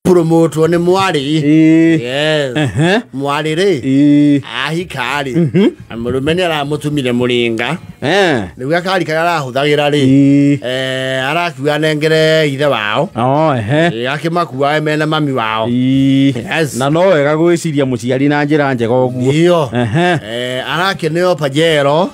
Promotwo nĩ mwarĩ. Ĩĩ. Yes. Ehe. Mwarĩ rĩ Ĩĩ. ahika rĩ na mũrũme nĩ aramũtumire mũringa. Eh. Rĩu gakari karĩa arahũthagĩra rĩ Ĩĩ. arakiuga nengere ithe wao. Oh, ehe. Akĩmakuae mena mami wao. Ĩĩ. Yes. Na no wega gwĩciria mũciari na njĩra njega ũguo. Iyo. Ehe. Arakeneo Pajero.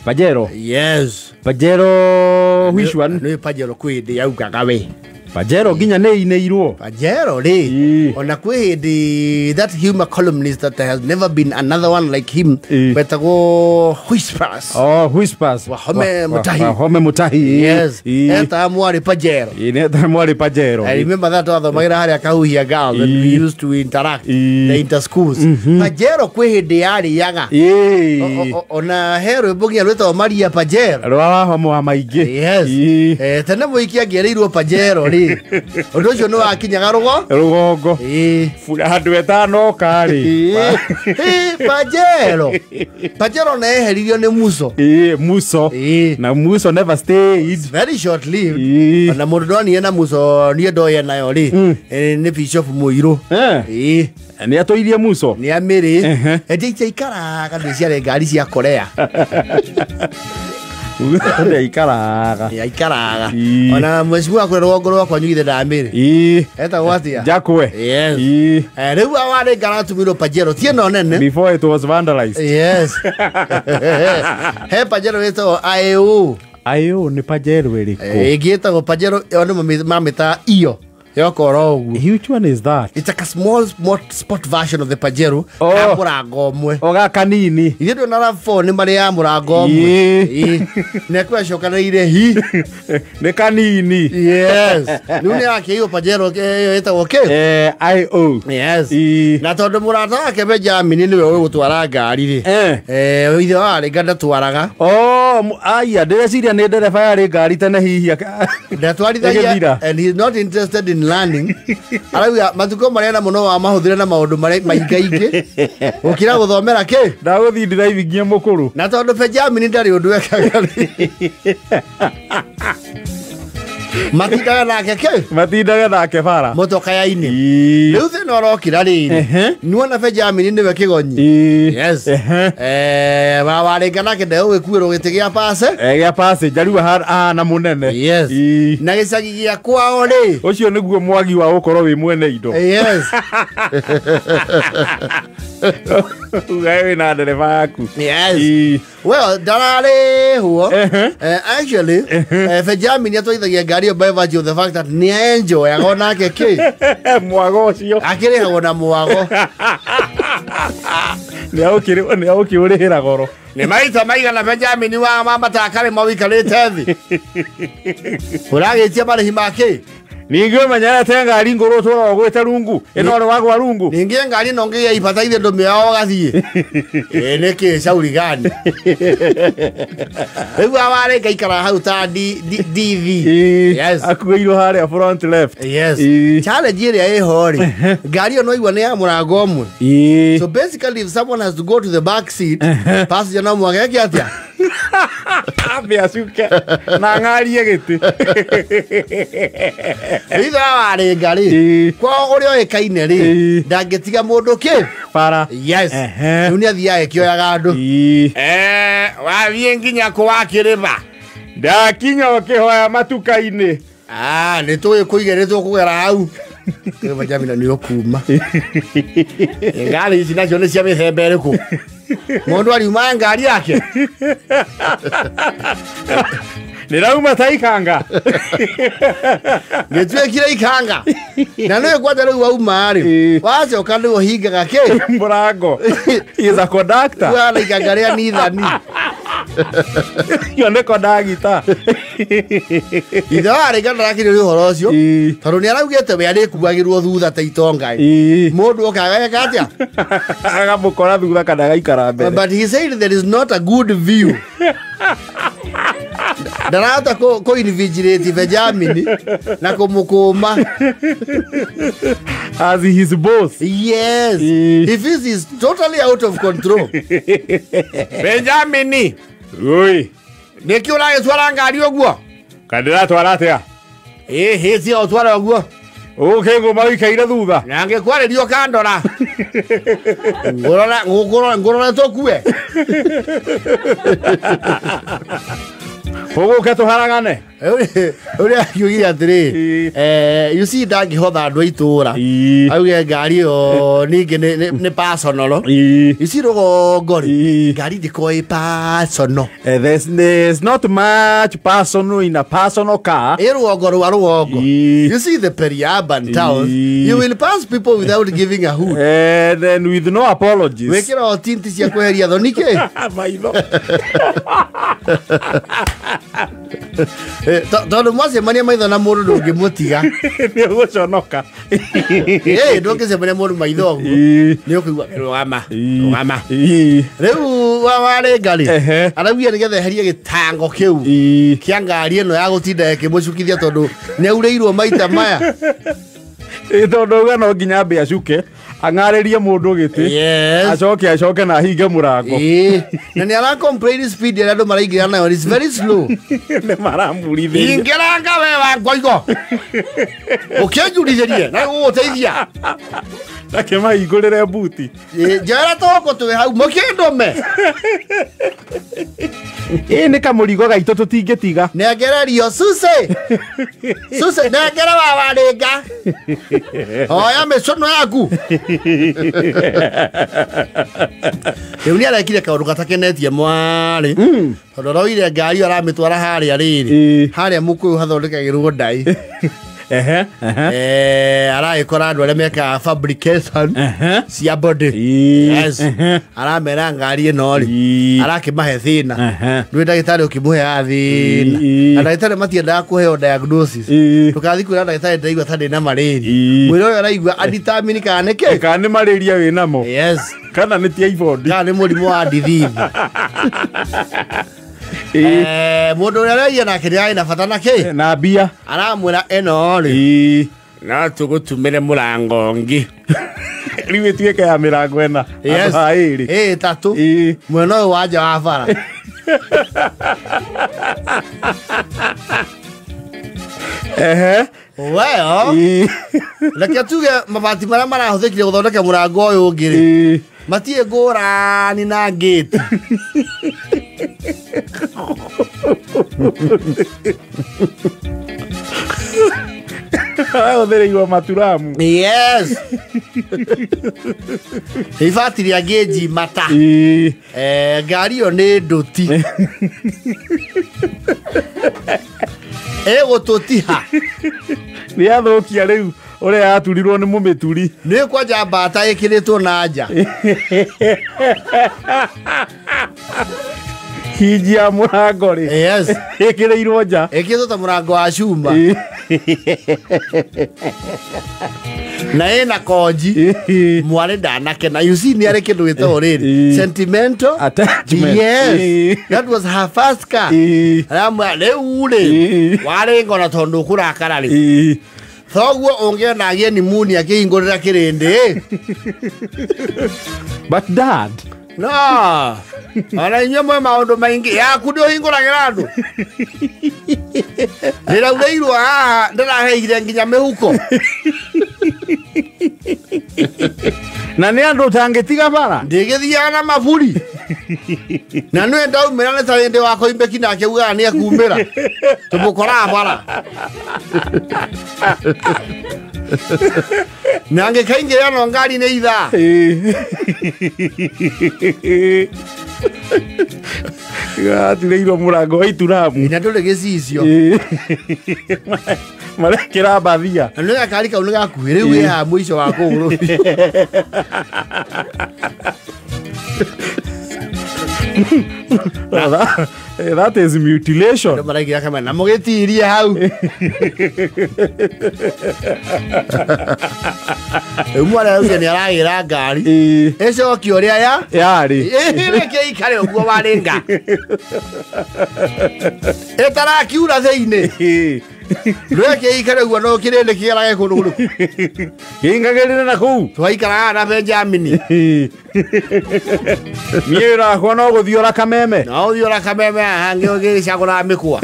Pajero. Yes. Pajero which one? Nĩ Pajero kwĩ hĩndĩ yaugaga we. Pajero nginya nĩ inĩirwo. Pajero rĩ Ĩĩ. ona kwĩ hĩndĩ that humor columnist that there has never been another one like him Ĩĩ. wetagwo Whispers. Oh, Whispers. Wahome Mutahi. Wahome Mutahi. Yes. Ĩĩ. Etaga mwarĩ Pajero. Ĩĩ, nĩ etaga mwarĩ Pajero. I remember that twathomagĩra harĩa Kahuhia Girls and we Ĩĩ. used to interact Ĩĩ. the inter schools. Pajero kwĩ hĩndĩ yarĩaga. Ĩĩ. Ona he rwĩmbo nginya rwĩtagwo Maria Pajero. Rwa Wahome wa maingĩ. Yes. Ĩĩ. Tene mũiki angĩerĩirwo Pajero rĩ ũndũ ũcio nĩ wakinyaga rũgo. Rũgongo. Ĩĩ. Handũ ĩtanoka rĩ. Ĩĩ. Ĩĩ, Pajero. Pajero na eheririo nĩ Muso. Ĩĩ, Muso. Ĩĩ. Na Muso never stayed. Very short lived. Ĩĩ. Ona mũndũ ndonire na Muso niĩ ndoye nayo rĩ nĩ Bishop Mũirũ. Eh. Ĩĩ. Nĩ atũirie Muso. Nĩ amĩrĩ. Ehe. Ĩndĩ itiaikaraga nĩ ciarĩ ngari cia Korea. Nĩ aikaraga. Nĩ aikaraga. Ĩĩ. Ona mheshimiwa kũrĩa rũgongo rwakwa nyugithe ndamĩrĩ. Ĩĩ. Etagwo atĩa? Jakwe. Yes. Ĩĩ. Rĩu awarĩ ngaratumirwo Pajero ti ĩno nene. Before it was vandalized. Yes. He Pajero ĩtagwo IO. Ayo nĩ Pajero ĩrĩkũ? Ĩngĩ ĩtagwo Pajero andũ mamĩtaga iyo. Yokora ũguo. Which one is that? It's like a small, small sport version of the Pajero. Oh. Ya mũrango ũmwe. O gaka nini. Ithuĩ ndona RAV4 nĩ marĩ ya mũrango ũmwe. Ĩĩ. Ĩĩ. Na kwacokanĩrĩire hi. Nĩ kanini. Yes. Rĩu nĩ yakĩiywo Pajero ĩyo ĩtagwo kĩ? IO. Yes. Ĩĩ. Na tondũ mũrata wake Benjamin nĩwe ũgũtwara ngari rĩ. Eh. Ithe wa Aringa ndatwaraga. Oh, aya ndĩreciria nĩ ndereba yarĩ ngari tene hihi. Ndatwarithagia Ĩgĩthira. and he's not interested in learning. Arauga matukũ marĩa na mũno wamahũthĩre na maũndũ marĩa maingaingĩ gũkĩra gũthomera kĩ. Ndagũthiĩ ndĩraithi nginya mũkũrũ. Na tondũ Benjamin ndarĩ ũndũ ekaga rĩ. Matindaga nake kĩ? Matindaga nake bara. Mũtoka-inĩ. Ĩĩ. Rĩu thĩna ũrokĩra rĩrĩ. Ehe. Nĩwona Benjamin nĩwe kĩgonyi. Ĩĩ. Yes. Ehe. Warĩnga nake ndegũgĩkuĩrwo gĩtĩ gĩa pase. Gĩa passenger rĩu ahana mũnene. Yes. Ĩĩ. Na gĩcagi gĩa kwao rĩ. Ũcio nĩguo mwagi wa gũkorwo wĩ mwene indo. Yes. Ugae wĩna ndereba yaku. Yes. Ĩĩ. Well, ndararĩhwo. Ehe. Actually, Benjamin atwarithagia ngari ĩyo by virtue of the fact that nĩ enjoyaga onake kĩ. Mwago ũcio. Akĩrĩhagwo na mwago. Nĩ agũkĩũrĩhĩra goro. Nĩ maita maigana Benjamin wa mamataga karĩma ũikarĩte thĩ. Ũragĩtia marĩhi ma kĩ? Ningĩ ũmenyerete ngari ngũrũ ũtũraga ũgwĩte rungu. Ĩno ũrĩ wagwa rungu. Ningĩ ngari ĩno ngĩgĩa ibata ithe ndũmĩoyaga ũgathiĩ. Ĩ nĩkĩ cauri gani? Rĩu awarĩ ngaikara hau ta DV. Ĩĩ. Yes. Akuĩirwo harĩa front left. Yes. Ĩĩ. Challenge ĩrĩa ĩho rĩ, ngari ĩyo no igua nĩ ya mũrango ũmwe. Ĩĩ. So basically if someone has to go to the back seat, passenger no mũhaka eke atĩa? Ambe acuke na ng'arie gĩtĩ. Ithe warĩnga rĩ, Ĩĩ. kwao ũrĩa ũĩkaine rĩ, Ĩĩ. ndangĩtiga mũndũ kĩ? Bara. Yes. Ehe. Rĩu nĩ athiaga ĩkĩoyaga andũ. Ĩĩ. Wathiĩ nginya kũ wakĩrĩma? Ndakinya ũkĩhoya matuka-inĩ. Ah, nĩ tũĩ kũiga nĩ tũkũgera hau. Rĩu Benjamin nĩ ũkuma. Ngari ici nacio nĩ cia mĩthemba ĩrĩkũ? Mũndũ ariuma ngari yake. Nĩrauma ta ikanga. Gĩtuĩkire ikanga. Na nĩwe kwanja rĩu wauma rĩ. Ĩĩ. Wacoka nĩwe ũhingaga kĩ? Mũrango. He is a conductor. Wana ikanga rĩa Nithani. Iyo nĩ conductor. Ithe warĩnga ndarakĩrio nĩ ũhoro ũcio. Ĩĩ. Tondũ nĩ araugĩte we arĩkuagĩrwo thutha ta itonga. Ĩĩ. Mũndũ oka ageka atĩa? Agamũkora thutha kana agaikara mbere. But he said there is not a good view. Ndarahota kũ invigilate Benjamin na kũmũkũma. As his boss. Yes. Ĩĩ. He feels he's totally out of control. Benjamin, Oi. nĩkĩ ũragĩtwara ngari ũguo? Kana ndĩratwara atĩa? Ĩhĩ, tiga ũtware ũguo. Ũkĩngũma ũikaire thutha. Na ngĩkwarĩria ũkandora. Ngũrora ngũrora ngũrora tũkue. Ũgũke tũharagane. Ũrĩa akiugire atĩrĩ, you see ndangĩhotha andũ a itũũra. Auge ngari ĩyo ningĩ nĩ personal. You see rũgongo rĩ, ngari ndĩkoragwo ĩ personal. There's not much personal in a personal car. Ĩ rũgongo rwa rũgongo. You see the peri-urban towns, you will pass people without giving a hoot. And then with no apologies. Wĩkĩra o tinti cia kweheria thoni kĩ? Maitho. Tondũ mwacemania maitho na mũndũ ndũngĩmũtiga. Nĩ ũgũconoka. Ndũngĩcemania mũndũ maitho ũguo. Nĩ ũkũigua rũgama. Rũgama. Rĩu warĩnga rĩ, araugire nĩgetha eherie gĩtango kĩu kĩa ngari ĩno ya gũtinda ĩkĩmũcukithia tondũ nĩaurĩirwo maita maya. Tondũ auga no nginya ambe acuke ang'arĩrie mũndũ gĩtĩ. Acoke acoke na ahinge mũrango. Na nĩ ara complain speed ĩrĩa andũ maraingĩra nayo is very slow. Nĩ maramurithĩria. Ingĩranga we wa ngoigo. Ũkĩnjurithĩrie na gũgũteithia. Na kĩmahingũrĩre mbuti. Njera tũgũkũ twĩ hau mũkĩndũme. Ĩ nĩ kamũrigo gaitũ tũtingĩtiga. Nengererio Susi. Susi nengera wa warĩnga. Oya mĩcũnũ yaku. Rĩu nĩ arekire kaũndũ gatakenetie mwarĩ. Tondũ aroire ngari ĩyo aramĩtwara harĩa rĩrĩ. Harĩa Mũkũyũ hathondekagĩrwo ndai. Aragĩkora andũ arĩa mekaga fabrication cia body. Yes. Aramera ngari ĩno rĩ, arakĩmahe thĩna. Ndũĩ ndagĩtarĩ ũkĩmũheaga thĩna. Na ndagĩtarĩ matiendaga kũheo diagnosis. Ndũgathiĩ kwĩra ndagĩtarĩ ndĩraigua ta ndĩna malaria. Mwĩre ũyũ araigua adetermine kana nĩ kĩ? Kana nĩ malaria wĩnamo. Yes. Kana nĩ typhoid. Kana nĩ mũrimũ wa disease. Mũndũ ũrĩa aragia nake nĩ arĩ na bata na kĩ? Na mbia. Aramwĩra ĩno rĩ, no tũgũtumĩre mũrango ũngĩ. Rĩu ĩtuĩke ya mĩrango ĩna. Yes. Handũ ha ĩrĩ. Ĩtatũ. Mwena ũyũ wa nja wa bara. Well, reke tuge mabati marĩa marahũthĩkire gũthondeka mũrango ũyũ ũngĩ rĩ, matirĩ ngũrani na ngĩti. Ahũthĩrĩirwo maturamu. Yes. Ibati rĩa ngĩnji mata. Ngari ĩyo nĩ ndũti. Ĩgũtũtiha. Nĩ yathũkia rĩu ũrĩa yaturirwo nĩ mũmĩturi. Nĩ kwanja mbata ĩkĩrĩtwo na nja. Hinji ya mũrango rĩ. Yes. Ĩkĩrĩirwo nja. Ĩkĩrĩtwo ta mũrango wa cuma. Na ĩna konji. Mwarĩ ndanakena. You see nĩ arĩ kĩndũ gĩtagwo rĩrĩ. Sentimental attachment. Yes. That was her first car. Aramwĩra rĩu rĩ, warĩ ngona tondũ ũkũrakara rĩ. Thoguo ũngĩona agĩe pneumonia akĩhingũrĩra kĩrĩndĩ. But dad. No. Ona inyuĩ mwĩ maũndũ maingĩ yaku ndĩũhingũragĩra andũ. Ndĩraurĩirwo haha ndĩraheire nginya mĩhuko. Na nĩ andũ ũtangĩtiga bara. Ndĩgĩthiaga na maburi. Na nĩwe ndaumĩra nĩ ta hĩndĩ wa Koimbeki nake augaga nĩ ekumĩra. Tũmũkoraga bara. Na angĩkaingĩra no ngari nĩ ithaa. Gaturĩirwo mũrango wa ituramu. Na ndũrĩ gĩcicio. Marekĩra mbathia. Na nĩ gakari kau nĩ gakuhĩ rĩu wĩ haha mũico wa kũgũrũ. That is mutilation. Andũ maraingĩra kamera na mũgĩtirie hau. Rĩu mwarĩ araugire nĩ aragĩra ngari. Ĩcokio ũrĩa ya? Yarĩ. Reke ĩikare ũguo warĩnga. Ĩtarakiura thĩinĩ. Reke ĩikare ũguo no kĩrĩndĩ kĩgerage kũndũ kũrĩkũ. Kĩingagĩrĩre na kũu. Twaikaraga na Benjamini. Niĩ wĩra wakwa no gũthiũra kameme. No ũthiũra kameme haha ngĩcagũraga mĩkwa.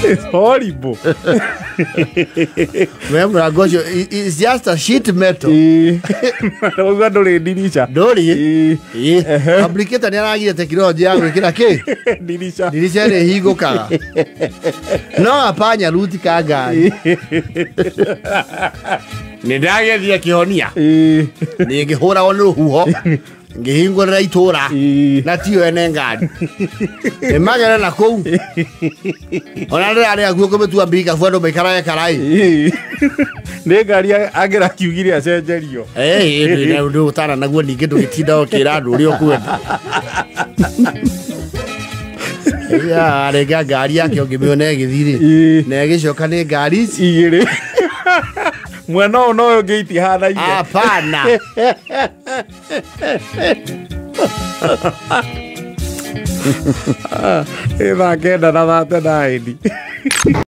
It's horrible. We mũrango ũcio it's just a sheet metal. Ũguo ndũrĩ ndirica. Ndũrĩ. Fabricator nĩ aragire tekinoronjĩ ya gwĩkĩra kĩ? Ndirica. Ndirica ĩrĩa ĩhingũkaga. No apanya ruti ka ngari. Nĩ ndagethia kĩhonia. Nĩ ngĩhũragwo nĩ rũhuho. Ngĩhingũrĩra itũra. Na tiyo ene ngari. Nĩ magere na kũu. Ona ndĩrarĩ hakuhĩ kũmĩtua mbikabu andũ maikarage karai. Nĩ ngari angĩrakiugire acenjerio. Ndũ ũtana naguo ningĩ ndũgĩtinda ũkĩra andũ ũrĩa ũkwenda. Ya, rĩngĩ ngari yake ũngĩmĩona ĩgĩthiĩ-rĩ, na ĩgĩcoka nĩ ngari ici igĩrĩ. Mwena ũyũ na ũyũ ũngĩ itihanaine. Hapana. Ĩ thaa 9:39.